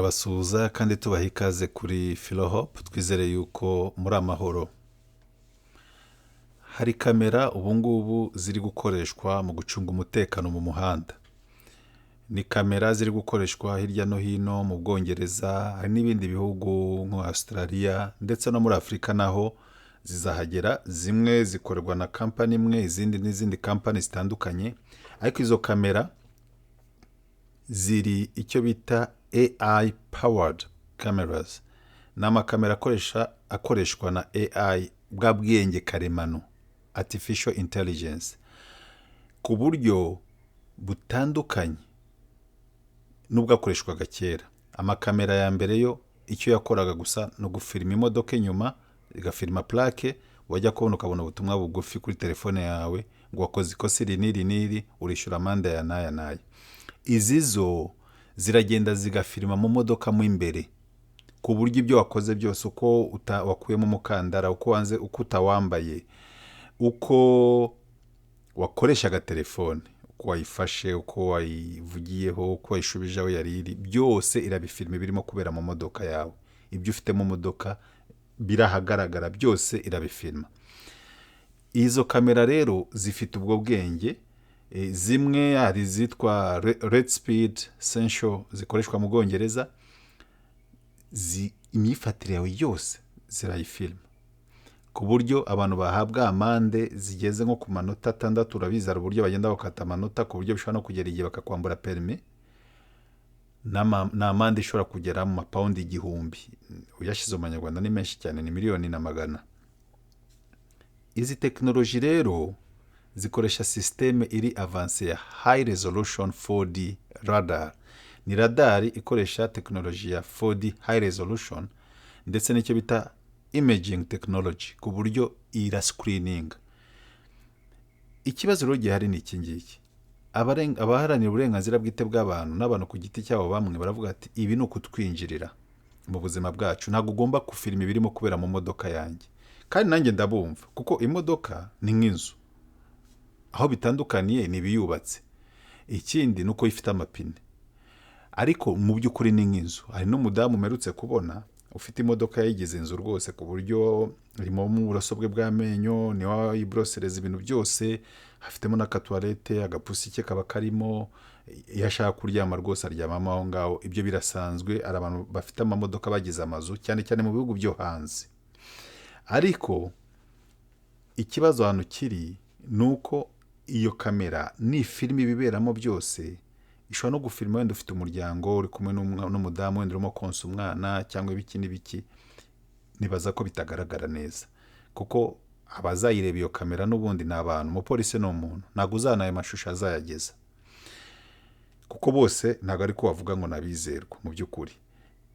Turabasuhuza kandi tubaha ikaze kuri Philohope, twizere yuko muri amahoro. Hari kamera ubu ngubu ziri gukoreshwa mu gucunga umutekano mu muhanda. Ni kamera ziri gukoreshwa hirya no hino mu Bwongereza, hari n'ibindi bihugu nka Australia ndetse no muri Afurika naho zizahagera, zimwe zikorwa na kampani imwe, izindi n'izindi kampani zitandukanye, ariko izo kamera ziri icyo bita AI powered cameras. Ni amakamera akoreshwa na AI, bwa bwenge karemano, artificial intelligence, ku buryo butandukanye n'ubwakoreshwaga kera. Amakamera ya mbere yo icyo yakoraga gusa ni ugufirima imodoka inyuma, igafirima plaque, wajya kubona ukabona ubutumwa bugufi kuri telefone yawe ngo wakoze ikosa iri n'iri n'iri, urishyura amande aya n'aya n'aya. Izi zo ziragenda zigafirima mu modoka mo imbere, ku buryo ibyo wakoze byose, uko wakuyemo umukandara, uko wanze, uko utawambaye, uko wakoreshaga telefone, uko wayifashe, uko wayivugiyeho, uko wayishubije aho yari iri, byose irabifirima birimo kubera mu modoka yawe. Ibyo ufite mu modoka birahagaragara, byose irabifirima. Izo kamera rero zifite ubwo bwenge, zimwe hari izitwa Red Speed Sensor zikoreshwa mu Bwongereza, imyifatire yawe yose zirayifilima, ku buryo abantu bahabwa amande zigeze nko ku manota 6. Urabizi hari uburyo bagenda bakata amanota ku buryo bishobora no kugera igihe bakakwambura permis, ni amande ishobora kugera mu mapawundi 1000, uyashyize mu manyarwanda ni menshi cyane, ni miliyoni na magana. Izi tekinoloji rero zikoresha sisiteme iri avancé ya high resolution 4D radar. Ni radar ikoresha tekinoloji ya 4D high resolution ndetse n'icyo bita imaging technology, ku buryo irascreeninga. Ikibazo rero gihari ni iki ngiki: abaharanira uburenganzira bwite bw'abantu n'abantu ku giti cyabo bamwe baravuga ati ibi ni ukutwinjirira mu buzima bwacu, ntabwo ugomba gufirima ibirimo kubera mu modoka yanjye. Kandi nanjye ndabumva, kuko imodoka ni nk'inzu, aho bitandukaniye ni ibiyubatse, ikindi ni uko ifite amapine, ariko mu by'ukuri ni nk'inzu. Hari n'umudamu umerutse kubona ufite imodoka yayigize inzu rwose, ku buryo irimo uburoso bwe bw'amenyo, niwe wayiborosereza ibintu byose, afitemo n'akatuwarete, agapusi ke kaba karimo, iyo ashaka kuryama rwose aryamamo aho ngaho. Ibyo birasanzwe, hari abantu bafite amamodoka bagize amazu, cyane cyane mu bihugu byo hanze. Ariko ikibazo ahantu kiri ni uko iyo kamera ni filime ibiberamo byose, ishobora no gufilima wenda ufite umuryango, uri kumwe n'umudamu, wenda urimo konsa umwana cyangwa ibiki n'ibiki, nibaza ko bitagaragara neza, kuko abazayireba iyo kamera n'ubundi ni abantu. Umupolisi ni umuntu, ntabwo uzana ayo mashusho azayageza, kuko bose ntabwo ari ko bavuga ngo nabizerwa mu by'ukuri.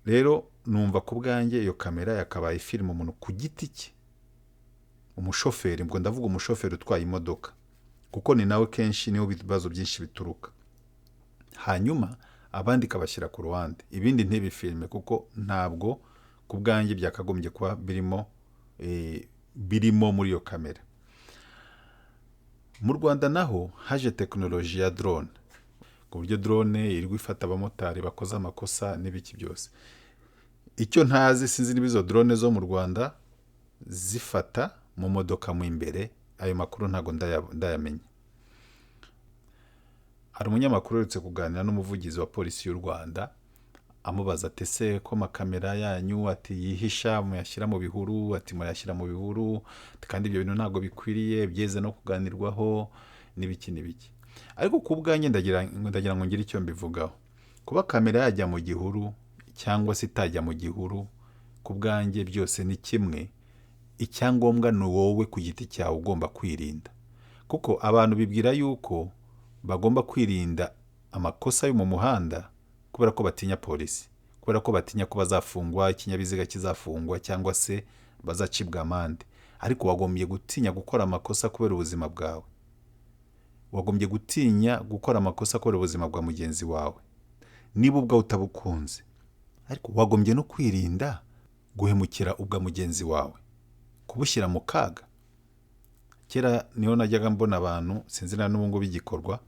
Rero numva ku bwanjye iyo kamera yakabaye ifilima umuntu ku giti cye, umushoferi, ubwo ndavuga umushoferi utwaye imodoka, kuko ni nawe kenshi niho ibibazo byinshi bituruka, hanyuma abandi ikabashyira ku ruhande, ibindi ntibifilime, kuko ntabwo ku bwanjye byakagombye kuba birimo muri iyo kamera. Mu Rwanda naho haje tekinoloji ya drone, ku buryo drone iri ifata abamotari bakoze amakosa n'ibiki byose. Icyo ntazi, sinzi niba izo drone zo mu Rwanda zifata mu modoka mo imbere, ayo makuru ntabwo ndayamenya. Hari umunyamakuru uherutse kuganira n'umuvugizi wa polisi y'u Rwanda, amubaza ati ese ko amakamera yanyu ati yihisha muyashyira mu bihuru, ati muyashyira mu bihuru kandi ibyo bintu ntabwo bikwiriye, byeze no kuganirwaho n'ibiki n'ibiki. Ariko ku bwanjye ndagira ngo ngire icyo mbivugaho. Kuba kamera yajya mu gihuru cyangwa se itajya mu gihuru, ku bwanjye byose ni kimwe, icyangombwa ni wowe ku giti cyawe ugomba kwirinda, kuko abantu bibwira yuko bagomba kwirinda amakosa yo mu muhanda kubera ko batinya polisi, kubera ko batinya ko bazafungwa, ikinyabiziga kizafungwa cyangwa se bazacibwa amande. Ariko wagombye gutinya gukora amakosa kubera ubuzima bwawe, wagombye gutinya gukora amakosa kubera ubuzima bwa mugenzi wawe, niba ubwawe utabukunze. Ariko wagombye no kwirinda guhemukira ubwa mugenzi wawe, kubushyira mu kaga. Kera niho najyaga mbona abantu, sinzi na n'ubu ngubu bigikorwa,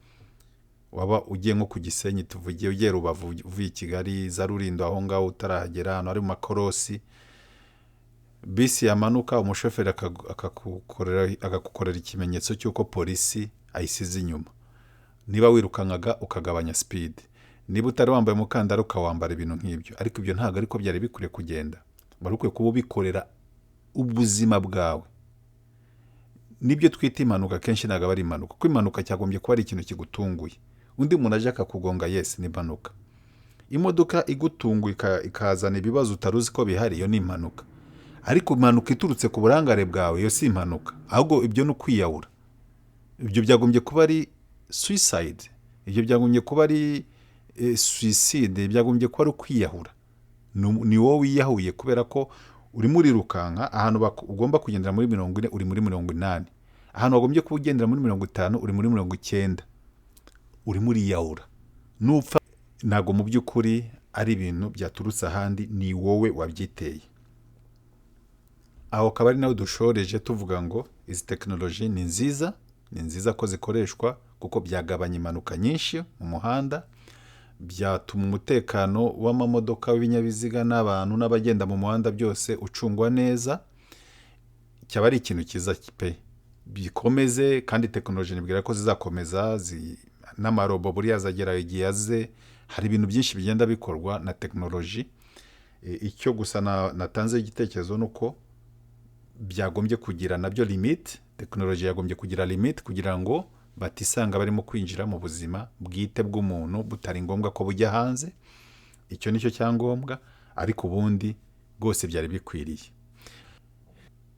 Waba ugiye nko ku Gisenyi, tuvugiye ugiye Rubavu uvuye i Kigali, za Rulindo, aho ngaho utarahagera, ahantu hari mu makorosi, bisi yamanuka, umushoferi akagukorera ikimenyetso cy'uko polisi ayisize inyuma. Niba wirukankaga ukagabanya speed, niba utari wambaye umukandara ukawambara, ibintu nk'ibyo. Ariko ibyo ntabwo ariko byari bikwiye kugenda. Wari ukwiye kuba ubikorera ubuzima bwawe. Nibyo twita impanuka kenshi ntabwo aba ari impanuka, kuko impanuka cyagombye kuba ari ikintu kigutunguye. Undi muntu aje akakugonga, yes, ni impanuka. Imodoka igutunguye ikazana ibibazo utari uzi ko bihari, iyo ni impanuka. Ariko impanuka iturutse ku burangare bwawe, iyo si impanuka, ahubwo ibyo ni ukwiyahura. Ibyo byagombye kuba ari suicide, ibyo byagombye kuba ari suicide, byagombye kuba ari ukwiyahura. Ni wowe wiyahuye, kubera ko urimo urirukanka ahantu ugomba kugendera muri 40 uri muri 80, ahantu wagombye kuba ugendera muri 50 uri muri 90, urimo uriyahura. Nupfa ntabwo mu by'ukuri ari ibintu byaturutse ahandi, ni wowe wabyiteye. Aho akaba ari nawe dushoreje tuvuga ngo izi tekinoloji ni nziza, ni nziza ko zikoreshwa, kuko byagabanya impanuka nyinshi mu muhanda, byatuma umutekano w'amamodoka, w'ibinyabiziga n'abantu n'abagenda mu muhanda byose ucungwa neza. Cyaba ari ikintu cyiza pe, bikomeze. Kandi tekinoloji nibwira ko zizakomeza, n'amarobo buriya azagera igihe aze. Hari ibintu byinshi bigenda bikorwa na tekinoloji. Icyo gusa natanzeho igitekerezo ni uko byagombye kugira nabyo limite, tekinoloji yagombye kugira limite, kugira ngo batisanga barimo kwinjira mu buzima bwite bw'umuntu butari ngombwa ko bujya hanze. Icyo nicyo cyangombwa, ariko ubundi rwose byari bikwiriye.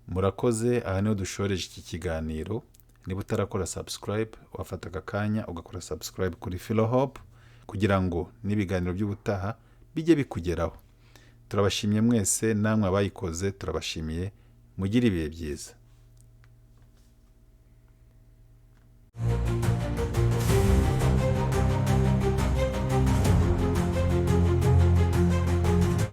Murakoze, aha niho dushoreje iki kiganiro. Niba utarakora subscribe, wafata aka kanya ugakora subscribe kuri Philohope kugira ngo n'ibiganiro by'ubutaha bijye bikugeraho. Turabashimye mwese, namwe abayikoze turabashimiye. Mugire ibihe byiza.